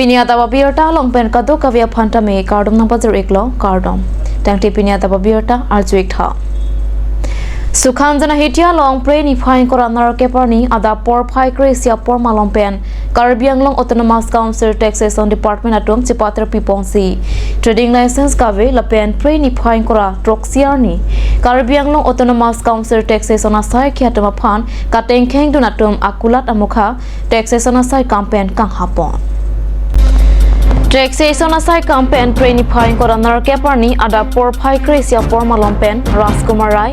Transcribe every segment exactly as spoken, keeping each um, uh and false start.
Pini adap abirta along pen kadokave aphan tame kardom nangpajir-iklo, kardom. Tangte pini adap abirta arju-ik tha. Sukhanjan ahithi along Phre niphai ingkoi ra nerkep arni adap porphai kre-isi apor malom pen Karbi Anglong Autonomous Council Taxation Department atum chepatir piponsi trading license kave lapen Phre niphai ingkoi ra throksi arni Karbi Anglong Autonomous Council Taxation asaikhi atum aphan katengkheng dun atum akulat amokha taxation asai kam pen kanghapon. Taxation asai kam pen Phre niphai ingkoi ra nerkep arni adap porphai kre-isi apor malom pen Rajkumar Rai,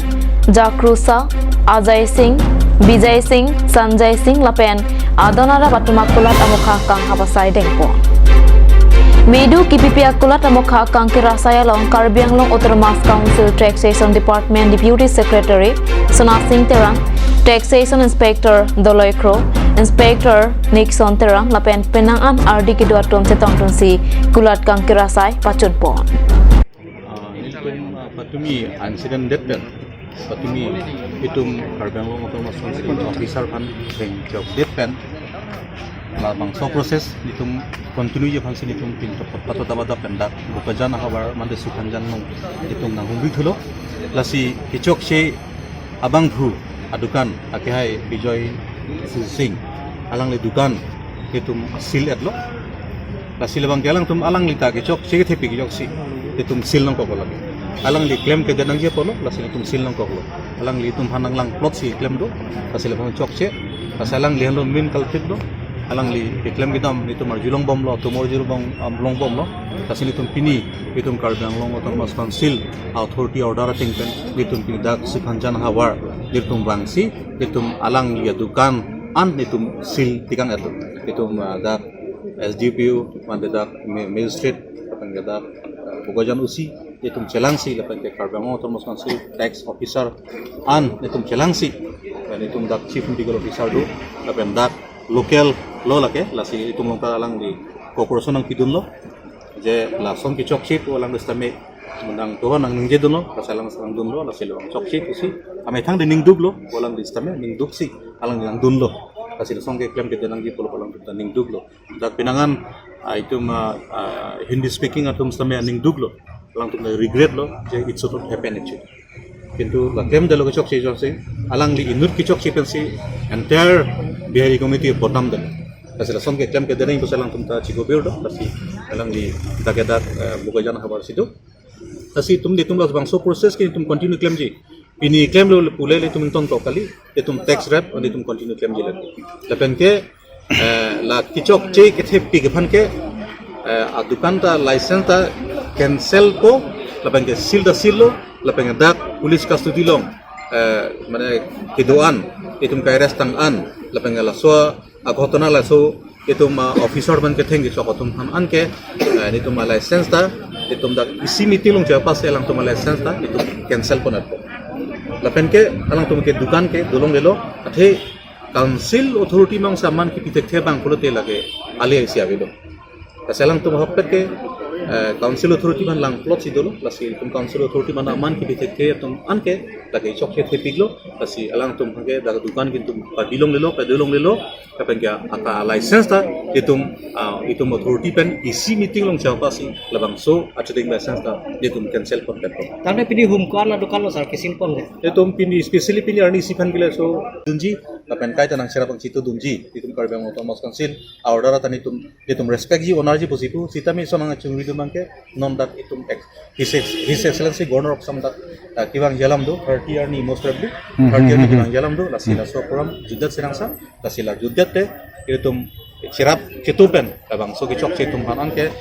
Jakru Shah, Ajay Singh, Bijay Singh, Sanjay Singh lapen adon arap atum akulat amokha kanghap asai dengpon. Medu kipipi akulat amokha kangkir asai along Karbi Anglong Autonomous Council Taxation Department Deputy Secretary Sona Singh Terang, Taxation Inspector Doloi Kro, Inspector Nixon Terang lapen penang an ardi kedo atum chetongdunsi kulat kangkir asai pachunpon. Ah, nelitum, ah, patumi incident det pen, patumi itum Karbi Anglong Autonomous Council officer aphan thengchok det pen, labangso process nelitum continue ji aphansi nelitum pinchok patot abada pen dak Bokajan ahavar mande Sukhanjan along nelitum nanghumri thulo. Lasi kechokche abangphu adukan akehai Bijoy Singh, alangli dukan itum seal etlo. Lasi labang ke alangtum alangli ta kechokche kethepi kechokche itum seal nangkoklo lake. Alangli klem kedet nangji apotlo, lasi itum seal nangkoklo. Alangli itum aphan nanglang plot si klem do, lasi labang chokche. Lasi alangli henlo main culprit lo. Alangli keklem kedam itum arjulong bomlo, itum arjulong bom, um, long bomlo. Lasi itum pini itum Karbi Anglong Autonomous Council authority order ateng pen itum pini dak Sukhanjan ahavar itum vangsi itum alangli adukan an itum seal tekang etlo. Itum, ah, dak S D P O, mande dak ma-, magistrate, lapen ke dak, ah, Bokajan O C, itum chelangsi, lapen ke Karbi Anglong Autonomous Council tax officer an itum chelangsi, lapen itum dak chief medical officer do, lapen dak local lo lake, lasi itum along ta alangli cooperation nangpidunlo. Je lason kechokche pu alangli sitame mundang toho nangningjedunlo, lasi alang nangdunlo, lasi labang chokche pusi amethang de ningduklo, alangli sitame ningduksi alangli nangdunlo. Lasi lason keklem kedet nangji pulo alang ta ningduklo. Dak penang an, ah, itum, ah, ah, Hindi speaking atum sitame ningduklo. Alangtum regret lo, je it should not happen actually. Kintu la klemdetlo kechokche jongsi, alangli inut kechokche pensi entire Bihari community bodnam det. Lasi lason keklem kedet nangji pusi alangtum ta chikobir do, lasi alangli dak ke dak, eh, Bokajan ahavar si do. Lasi itum itum labangso process ke itum continue klemji. Pini klemlo pule le itum ingtonkok kali, itum tax rep, itum continue klemji le. Lapen ke, eh, la kechokche kethepi aphan ke, eh, adukan ta license ta cancel po, lapen ke seal ta seal lo, lapen ke dak police custody along, eh, mane kedo an, itum ka-arrest tang an, lapen ke laso aghotona laso itum, ah, officer pen ketheng kechok atum aphan anke, eh, itum, ah, license ta, itum dak isi meeting along chepass alangtum, ah, license ta itum cancel pon etpo. Lapen ke alangtum ke dukan ke dolonglelo, athe council authority alongsi aman kipi thekthe abang pulote lake ale isi avelo. Lasi alangtum ahokpet ke, eh, council authority aphan lang plot si dolo, lasi itum council authority aphan aman kipi thekthe atum anke lake chokche thepiklo, lasi alangtum ke dak dukan ke itum padilonglelo, padilonglelo, lapen ke aka license ta itum, ah, itum authority pen isi meeting along chepass si labangso a-trading license ta itum cancel pon etpo. Tangte pini humko-an adukan lo sir, ke-seal pon ke? Itum pini specially pini arni isi aphan ke laso dunji, lapen kaita nangcherap abang chitudunji, itum Karbi Anglong Autonomous Council order ta itum, itum respect ji, honor ji pusi pu, sitame laso nangchingridun abang ke, non dak itum ex-, His Ex-, His Excellency Governor of Assam dak, ah, kevangji alam do, thirty arni most probably, Hmm, thirty arni hmm, hmm, kevangji alam do, lasi Hmm. laso program jutdet si nangsa, lasi la jutdet te, itum cherap chitu pen, labangso kechokche atum aphan anke,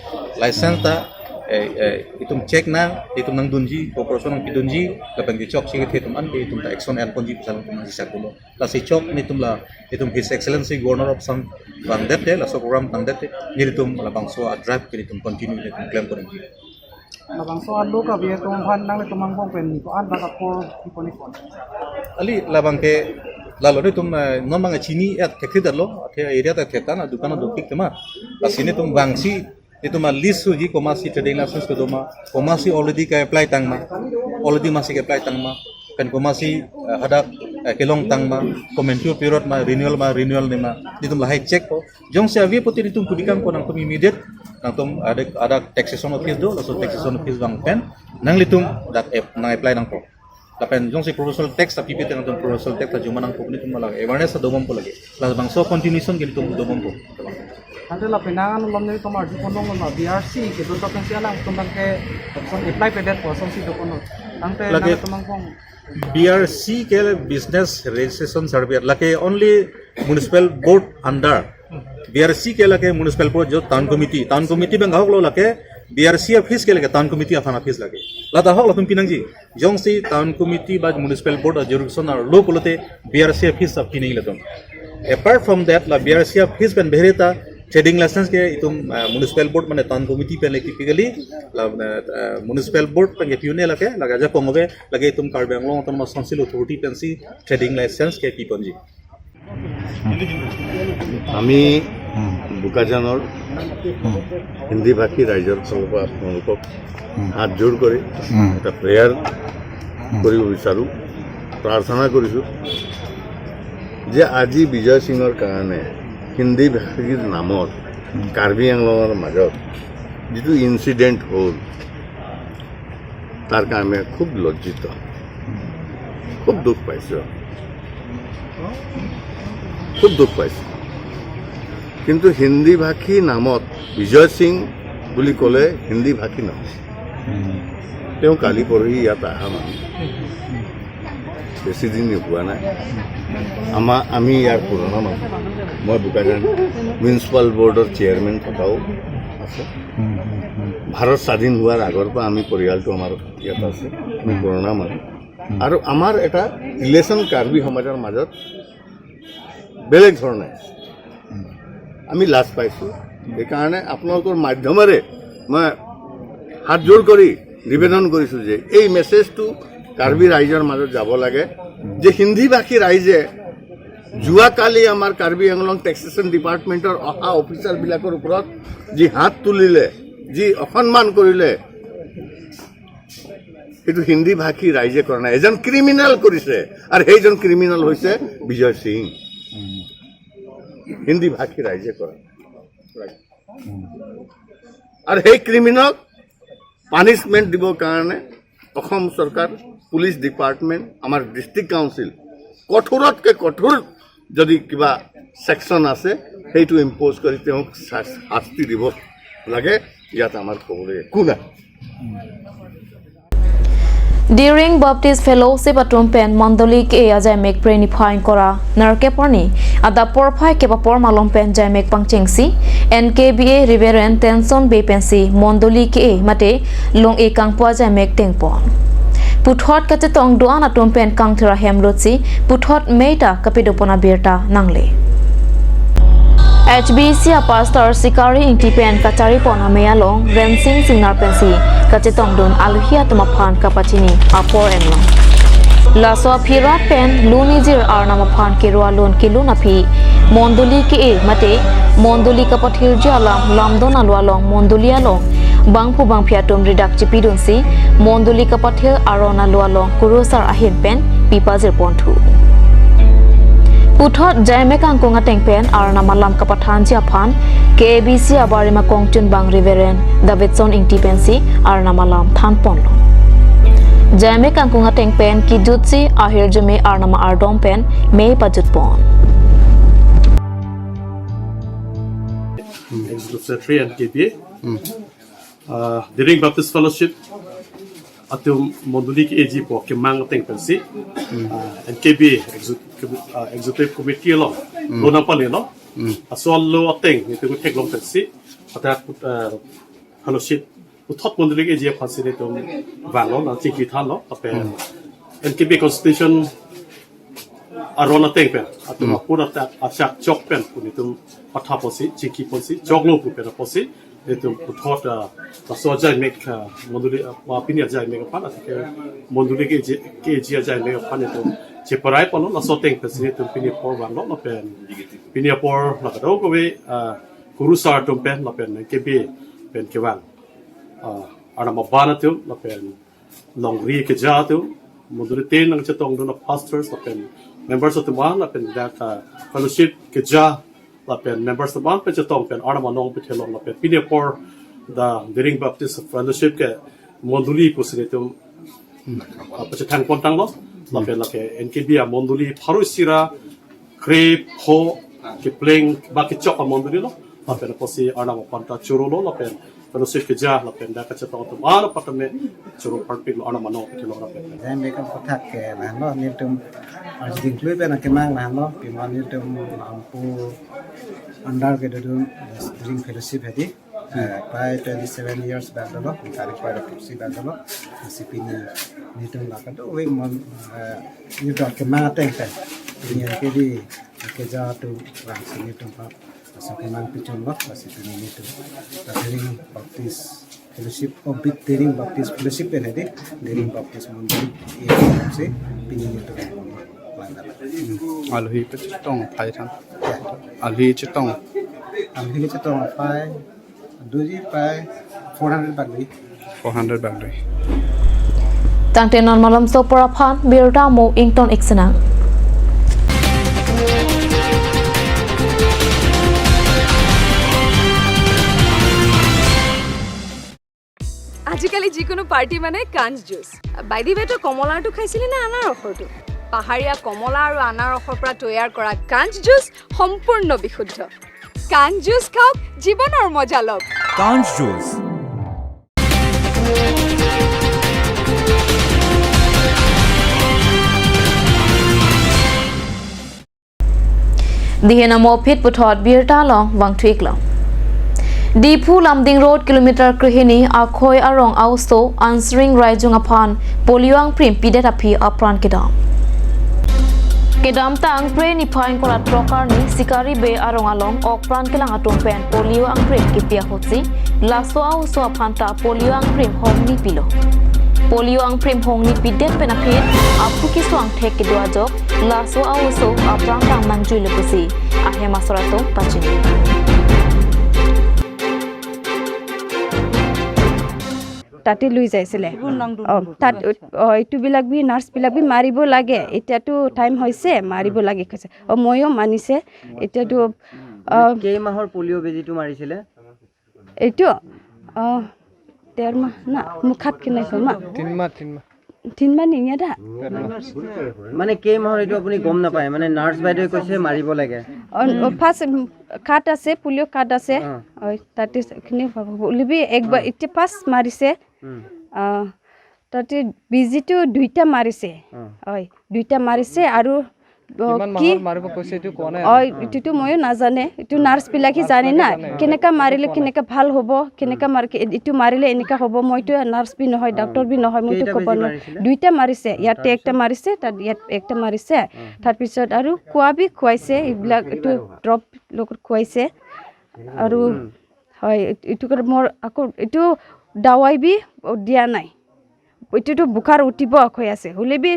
license ta, eh, eh, itum check nang, itum nangdunji, cooperation nangpidunji, lapen kechokche kethe atum anke, itum ta action en ponji pu alangtum nangchesaklo. Lasi chok nelitum la, itum His Excellency Governor of Assam vangdet te, laso program tangdet te, nelitum labangso a-drive ke nelitum continue nelitum klem ponji. Labangso alo kave atum aphan nanglitum angbong pen ko-an dak apor kipon-ikpon? Ali labang ke lalo nelitum, eh, non abang chini et thekthedetlo, athe area ta thektang, adukan adukik tema. Lasi nelitum vangsi, itum a-list suji komatsi trading license kedo ma, komatsi already ka-apply tang ma, already masi ka-apply tang ma, pen komatsi, eh, hadak eh, kelongtang ma, comment pirot ma, renewal ma, renewal ne ma, nelitum lahai check po. Jongsi ave pulote nelitum pudikang ko nangtum immediate, nangtum ada, ada taxation office do, laso taxation office abang pen nanglitum dak ap-, nang-apply nangpo. Lapen jongsi proportional tax ta pipe te nangtum proportional tax ta juma nangpo, nelitum la awareness ta dobompo lake. Labangso continuation ke nelitum dobompo. Ante lapen nang anu lom nelitum arju ponlong lom B R C kedun ta pensi alangtum abang ke apply pedet po asonsi dokono. Ante lake nangtum abang pong. B R C ke Business Registration Survey, lake only municipal board under. B R C ke lake municipal board jo town committee, town committee abang ahok lo, lake B R C office ke lake town committee aphan office lake. La ta ahok latum pinangji. Jongsi town committee ba municipal board a jurisdiction arlo pulote B R C office ta pi nangne latum. Apart from that, la B R C office pen bahere ta trading license ke itum, ah, municipal board mane town committee pen le typically la, ah, municipal board pen ke pi un-e lake, lake ajakong ave, lake itum Karbi Anglong Autonomous Council Authority pensi trading license ke piponji. আমি হুম। বোকাজানৰ হুম। হিন্দী ভাষী ৰাইজৰ ফালৰ পৰা আপোনালোকক হুম। হাত জোৰ কৰি হুম। এটা প্ৰেয়াৰ হুম। কৰিব বিচাৰোঁ, প্ৰাৰ্থনা কৰিছোঁ যে আজি বিজয় সিঙৰ কাৰণে হিন্দী ভাষীৰ নামত হুম। কাৰ্বি আংলঙৰ মাজত যিটো ইনচিডেণ্ট হ'ল, তাৰ কাৰণে খুব লজ্জিত, খুব দুখ পাইছোঁ, খুব দুখ পাইছোঁ। কিন্তু হিন্দী ভাষী নামত বিজয় সিং বুলি ক'লে হিন্দী ভাষী নহয়। তেওঁ কালি পৰহি ইয়াত অহা মানুহ, বেছি দিন হোৱা নাই। আমাৰ, আমি ইয়াৰ পুৰণা মানুহ। মই বোকাজান মিউনিচিপাল বৰ্ডৰ চেয়াৰমেন থকাও আছে। ভাৰত স্বাধীন হোৱাৰ আগৰ পৰা আমি, পৰিয়ালটো আমাৰ ইয়াত আছে, আমি পুৰণা মানুহ। আৰু আমাৰ এটা ৰিলেশ্যন কাৰ্বি সমাজৰ মাজত বেলেগ ধৰণে আমি লাজ পাইছোঁ। সেইকাৰণে আপোনালোকৰ মাধ্যমেৰে মই হাত জোৰ কৰি নিবেদন কৰিছোঁ যে এই মেছেজটো কাৰ্বি ৰাইজৰ মাজত যাব লাগে যে হিন্দী ভাষী ৰাইজে যোৱাকালি আমাৰ কাৰ্বি আংলং টেক্সেশ্যন ডিপাৰ্টমেণ্টৰ অহা অফিচাৰবিলাকৰ ওপৰত যি হাত তুলিলে, যি অসন্মান কৰিলে, সেইটো হিন্দী ভাষী ৰাইজে কৰা নাই, এজন ক্ৰিমিনেল কৰিছে। আৰু সেইজন ক্ৰিমিনেল হৈছে বিজয় সিং। হিন্দী ভাষী ৰাইজে কৰা নাই। আৰু সেই ক্ৰিমিনেলক পানিচমেণ্ট দিবৰ কাৰণে অসম চৰকাৰ, পুলিচ ডিপাৰ্টমেণ্ট, আমাৰ ডিষ্ট্ৰিক্ট কাউন্সিল কঠোৰতকৈ কঠোৰ যদি কিবা ছেকশ্যন আছে, সেইটো ইম্প'জ কৰি তেওঁক শা-, শাস্তি দিব লাগে। ইয়াত আমাৰ ক'বলৈ একো নাই। During Baptist Fellowship atum pen mondoli ke ajai mek preni phai kora nerkep arni adap porphai kep apor malom pen jai mek pangchengsi N K B A Reverend Tenson Bey pensi mondoli ke mate long-e kangpu ajai mek tengpon. Puthot kachetong do-an atum pen kangthir ahem lutsi puthot mei ta kapidopon abirta nangle. H B C a pastor Sikari Ingti pen kacharipon amei along Rensing Singnar pensi kachetongdun alohi atum aphan kapachini apor enlo. Laso aphi rat pen lunijir Arnam aphan kero alun kelun aphi mondoli ke-e mate mondoli kapathirji alam lamdon alo along mondoli along bangphu bangphi atum ridak chipidunsi mondoli kapathir aron alo along kurusar ahin pen pipajirponthu. Puthot jai mek kangkung ateng pen Arnam alam kapathanji aphan K A B C abarim akongchunbang Reverend Davidson Ingti pensi Arnam alam thanponlo. Jai mek kangkung ateng pen kejutsi ahirjume Arnam ardom pen mei pajutpon. Executive Secretary N K B A. Hmm. Ah, during Baptist Fellowship atum mondoli ke-eji apot kemang ateng pensi, ah, N K B A exec-, ah, executive committee along lo nangpalelo. Laso alo ateng nelitum theklong pensi, athak, ah, fellowship puthot mondoli ke-eji aphansi nelitum vanglo, nangchingki thanlo, lapen N K B A constitution aron ateng pen atum apor athak achak chok pen pu nelitum pathaponsi, chingkiponsi, choklo pu pen apotsi nelitum puthot, ah, laso ajai mek, ah, mondoli, ah, pini ajai mek aphan, atheke mondoli ke-eji, ke-eji ajai mek aphan nelitum cheparai ponlo. Laso ateng pensi nelitum pini apor vanglo lapen pini apor la kadokave, ah, kurusar atum pen lapen N K B A pen kevang, ah, Arnam aban atum lapen longri keja atum, mondoli ten nangchetongdun a-pastors lapen Members atum an lapen dak, ah, fellowship keja lapen members atum an pen chetong pen Arnam anong pithelong lapen pini apor dak Diring Baptist Fellowship ke mondoli pusi nelitum, ah, pachethang pontanglo lapen lake N K B amondoli pharo isi ra krepho kepleng ba kechok amondoli lo. Lapen apotsi Arnam aphan ta chorolo lapen fellowship keja lapen dak kachetong atum an aphan tame choro parpiklo, Arnam anong pithelong lapen. Jai bekam kothak ke lahenlo, nelitum arjuding klui pen akemang lahenlo, pima nelitum Lampu under kedodun Diring Fellowship hedi. Eh, prai twenty seven years bak dolo, tarik prai twenty bak dolo. Lasi pini nelitum laka do wing mon, eh, nelitum akemang ateng pen. Pini N K B keja atum vangsi nelitum pa asok kemang pichonlo, lasi pini nelitum Diring Baptist Fellowship, oh, Big Diring Baptist Fellowship pen hedi, Diring Baptist Mondoli, iya, si pini nelitum langdam. Alohi pachetong aphai than. Ya. Alohi chetong. Alohi chetong aphai, doji aphai, four hundred bak doji. Four hundred bak doji. Tangte non malomso apor aphan birta mo ington ik senang. আজিকালি যিকোনো পাৰ্টি মানে কাঞ্চ juice. By the ৱে, তই কমলাৰটো খাইছিলি নে আনাৰসৰটো? পাহাৰীয়া কমলা আৰু আনাৰসৰ পৰা তৈয়াৰ কৰা কাঞ্চ জুচ সম্পূৰ্ণ বিশুদ্ধ। কাঞ্চ জুচ খাওক, জীৱনৰ মজা লওক। কাঞ্চ juice. Dihen amo aphi puthot birta along vangthu iklo. Diphu Lumding Road kilometer krehini Akhoi arong a-oso Ansring Raijung aphan polio angprim pidet aphi apran kedam. Kedamtang Phre niphai ingkoi ra throk arni Sikari Bey arong along ok pran kelang atum pen polio angprim kepi ahutsi laso a-oso aphan ta polio angprim hongni pilo. Polio angprim hongni pidet pen aphi aphu keso angthek kedo ajok laso a-oso aphrang tang nangjuilo pusi ahem asor atum pachini. তাতে লৈ যাইছিলে। অ, তাত, অ, এইটো বিলাক B, nurse বিলাক বি মাৰিব লাগে। এতিয়াতো টাইম হৈছে, মাৰিব লাগে কৈছে। অ, ময়ো মানিছে। এতিয়াতো, অ, মানে কেইমাহৰ পলিঅ' বেজীটো মাৰিছিলে? এইটো, অ, ডেৰ মাহ না, মুখাত কেনেকৈ মা? তিন মাহ, তিন মাহ। তিন মাহ নিঙে দা। মানে কেইমাহৰ এইটো আপুনি গম নাপায়? মানে নাৰ্চ বাইদেৱে কৈছে মাৰিব লাগে। অ, অ, ফাৰ্ষ্ট, উম, কাৰ্ড আছে, পলিঅ' কাৰ্ড আছে। অ। হয়, তাতে এইখিনি হ'ব। বুলিবি একবাৰ অ। এতিয়া ফাৰ্ষ্ট মাৰিছে। উম। অ, তাতে বেজীটো দুইটা মাৰিছে। অ। হয়, দুইটা মাৰিছে আৰু, অ, কিমান কি মাহৰ মাৰিব কৈছে এইটো কোৱা নাই অ, আৰু। এইটোতো ময়ো নাজানে। এইটো নাৰ্চ বিলাকে জানে না। নাৰ্চ বিলাকে জানে। কেনেকা মাৰিলে এইটো কোৱা নাই। কেনেকা ভাল হ'ব, কেনেকা উম। মাৰ-, এইটো মাৰিলে এনেকা হ'ব। মইতো নাৰ্চ বি নহয়, অ। ডাক্তৰ বি নহয়, মইতো কেইটা ক'ব বেজী নোৱাৰো। মাৰিছিলে? দুইটা মাৰিছে, অ, ইয়াতে একটা তাৰপিছত? মাৰিছে, তাত ইয়াত একটা মাৰিছে। অ। তাৰপিছত আৰু খোৱা বি খুৱাইছে, এইবিলাক এইটো ড্ৰপ লগত খুৱাইছে। আৰু উম। হয়, এইটো, এইটো কাৰণে মোৰ আকৌ এইটো দাৱাই বি দিয়া নাই। এইটোতো বুখাৰ উঠিব কৈ আছে, হ'লে বি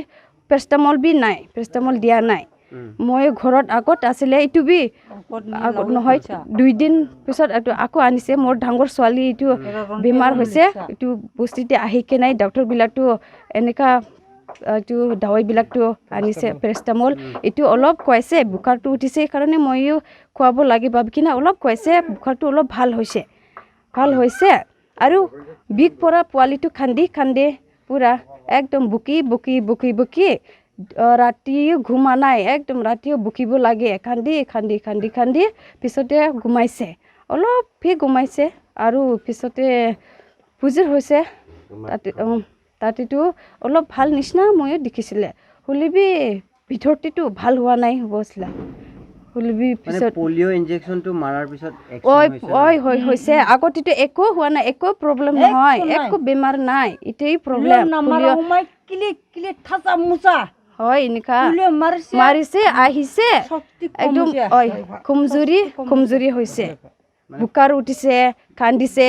পেৰাচিটামল বি নাই, পেৰাচিটামল দিয়া নাই। উম। মই ঘৰত আগত আছিলে, এইটো বি ঔষধ নি আগত লগে নহয়, খাইছা? দুই দিন পিছত এইটো আকৌ আনিছে। মোৰ ডাঙৰ ছোৱালী এইটো উম। বেমাৰ হৈছে, এইটো বস্তিতে আহি কেনে ডাক্তৰ বিলাকতো এনেকা, এইটো দাৱাই বিলাকতো আনিছে, পেৰাচিটামল। পেৰাচিটামল। উম। এইটো অলপ খুৱাইছে, বুখাৰটো উঠিছে কাৰণে ময়ো খুৱাব লাগে ভাবি কিনে অলপ খুৱাইছে, বুখাৰটো অলপ ভাল হৈছে, ভাল হৈছে। আৰু বিষ পৰা পোৱালিটো কান্দি কান্দি পুৰা একদম বকি বকি বকি বকি, আহ, ৰাতিও ঘুমা নাই, একদম ৰাতিও বকিব লাগে, কান্দি কান্দি কান্দি কান্দি পিছতে ঘুমাইছে, অলপ সি ঘুমাইছে। আৰু পিছতে ফুজিৰ হৈছে, তাতে, উম, তাতেতো অলপ ভাল নিচিনা ময়ো দেখিছিলে, হ'লে বি ভিতৰতেতো ভাল হোৱা নাই হ'ব আছিলে। হ'লে বি মানে পিছত পলিঅ' ইনজেকশ্যনটো মাৰাৰ পিছত একচন অয়, হৈছে নে? অয়, হয়, উম, হৈছে। উম। আগতেতো একো হোৱা নাই, একো প্ৰব্লেম একো নহয়, নাই। একো বেমাৰ নাই। এতিয়াই প্ৰব্লেম। পলিঅ' নামাৰা পলিঅ' সময় কিলি কিলি থাচা মুচা। হয়, এনেকা। পলিঅ' মাৰিছে। মাৰিছে, আহিছে। শক্তি একদম, কমিছে। অয়, শক্তি কমজুৰি, কমিছে। কমজুৰি হৈছে। মানে বুখাৰ উঠিছে, কান্দিছে,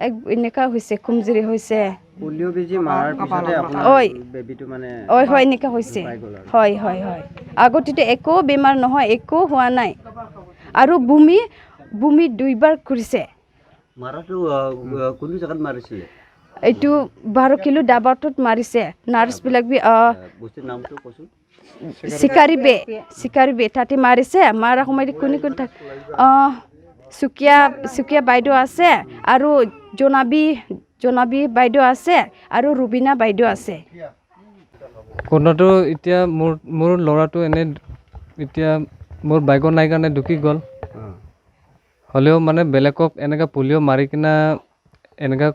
এক-, এনেকা হৈছে, কমজুৰি হৈছে। পলিঅ' বেজী মাৰাৰ পিছতে আপোনাৰ অয়। বেবীটো মানে অয়, হয়, এনেকা হৈছে। ঢুকাই গ'ল আৰু। হয়, হয়, হয়। আগতেতো একো বেমাৰ নহয়, একো হোৱা নাই। আৰু বমি, বমি দুইবাৰ কৰিছে। মাৰাটো, আহ, আহ, কোনটো জেগাত মাৰিছিলে? এইটো বাৰ কিলো ডাবাটোত মাৰিছে। নাৰ্ছ বিলাক বি, আহ, বস্তিৰ নামটো কচোন। চিকাৰী বে, চিকাৰী বে তাতে মাৰিছে। মাৰা সময়ত কোনে কোন থাক, আহ, সুকীয়া, সুকীয়া বাইদেউ আছে আৰু জোনাবী, জোনাবী বাইদেউ আছে আৰু ৰুবিনা বাইদেউ আছে। ঘটনাটো এতিয়া মোৰ, মোৰ ল'ৰাটো এনে এতিয়া মোৰ বাইকত নাই কাৰণে ঢুকি গ'ল। অ। হ'লেও মানে বেলেগক এনেকা পলিঅ' মাৰি কিনা এনেকা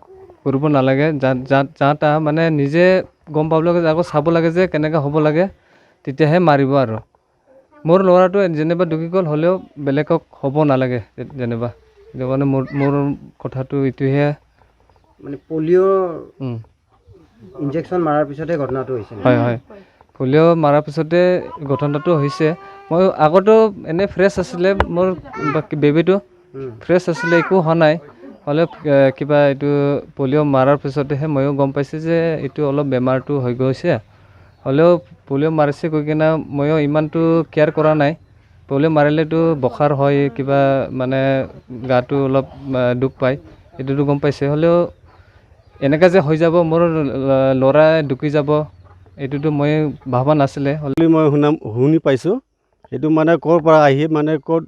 কৰিব নালাগে। যা-, যা-, যা তা মানে নিজে গম পাব লাগে, আকৌ চাব লাগে যে কেনেকা হ'ব লাগে, তেতিয়াহে মাৰিব আৰু। মোৰ ল'ৰাটো যেনিবা ঢুকি গ'ল, হ'লেও বেলেগক হ'ব নালাগে যে-, যেনিবা। সেইটো কাৰণে মোৰ, মোৰ কথাটো এইটোহে। মানে পলিঅ' উম। ইনজেকশ্যন মাৰাৰ পিছতহে ঘটনাটো হৈছে ন? হয়, হয়। পলিঅ' মাৰাৰ পিছতে ঘটনাটো হৈছে। মই আগতো এনে ফ্ৰেছ আছিলে, মোৰ বাকী বেবীটো উম। ফ্ৰেছ আছিলে, একো হোৱা নাই। হ'লেও, এ, কিবা এইটো পলিঅ' মাৰাৰ পিছতেহে ময়ো গম পাইছোঁ যে এইটো অলপ বেমাৰটো হৈ গৈছে। হ'লেও পলিঅ' মাৰিছে কৈ কিনে ময়ো ইমানটো কেয়াৰ কৰা নাই। পলিঅ' মাৰিলেতো বখাৰ হয়, কিবা মানে গাটো অলপ, আ, দুখ পায়, এইটোতো গম পাইছে। হ'লেও এনেকা যে হৈ যাব, মোৰ ল-, ল'ৰা ঢুকি যাব, এইটোতো মই ভবা নাছিলে। হ'লে বুলি মই শুনা, শুনি পাইছোঁ। এইটো মানে ক'ৰ পৰা আহি, মানে ক'ত,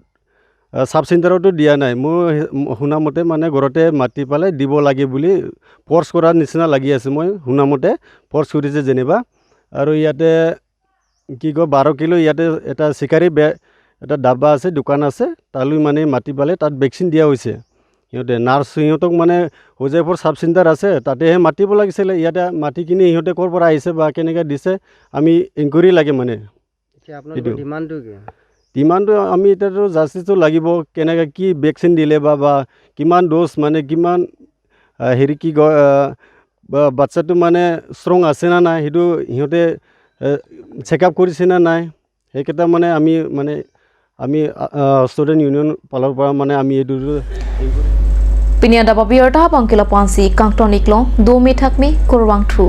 আ, ছাব চেণ্টাৰতো দিয়া নাই। মোৰ হে-, ম-, শুনা মতে মানে ঘৰতে মাতি পেলাই দিব লাগে বুলি ফ'ৰ্চ কৰাৰ নিচিনা লাগি আছে, মই শুনা মতে ফ'ৰ্চ কৰিছে যেনিবা। আৰু ইয়াতে কি কয়, বাৰ কিলো ইয়াতে এটা চিকাৰী বে-, এটা ডাব্বা আছে, দোকান আছে, তালৈ মানে মাতি পেলাই তাত ভেকচিন দিয়া হৈছে। সিহঁতে নাৰ্ছ সিহঁতক মানে হোজাইপুৰ ছাব চেণ্টাৰ আছে, তাতেহে মাতিব লাগিছিলে। ইয়াতে মাতি কিনি সিহঁতে ক'ৰ পৰা আহিছে বা কেনেকৈ দিছে, আমি ইনকুৱাৰী লাগে মানে। এতিয়া আপোনালোকৰ এইটো। ডিমাণ্ডটো কি? ডিমাণ্ডটো আমি এতিয়াতো জাষ্টিছটো লাগিব, কেনেকৈ কি ভেকচিন দিলে বা, বা কিমান ড'জ, মানে কিমান, আহ, হেৰি কি কয়, আহ, বা-, বাচ্ছাটো মানে ষ্ট্ৰং আছে নে নাই, সেইটো সিহঁতে, আহ, চেক আপ কৰিছে নে নাই, সেইকেইটা মানে আমি, মানে আমি, আহ, ষ্টুডেণ্ট ইউনিয়ন ফালৰ পৰা মানে আমি এইটো Pini adap abirta abang ke lapu-ansi kangton iklo, domi thakmi kurvangthu.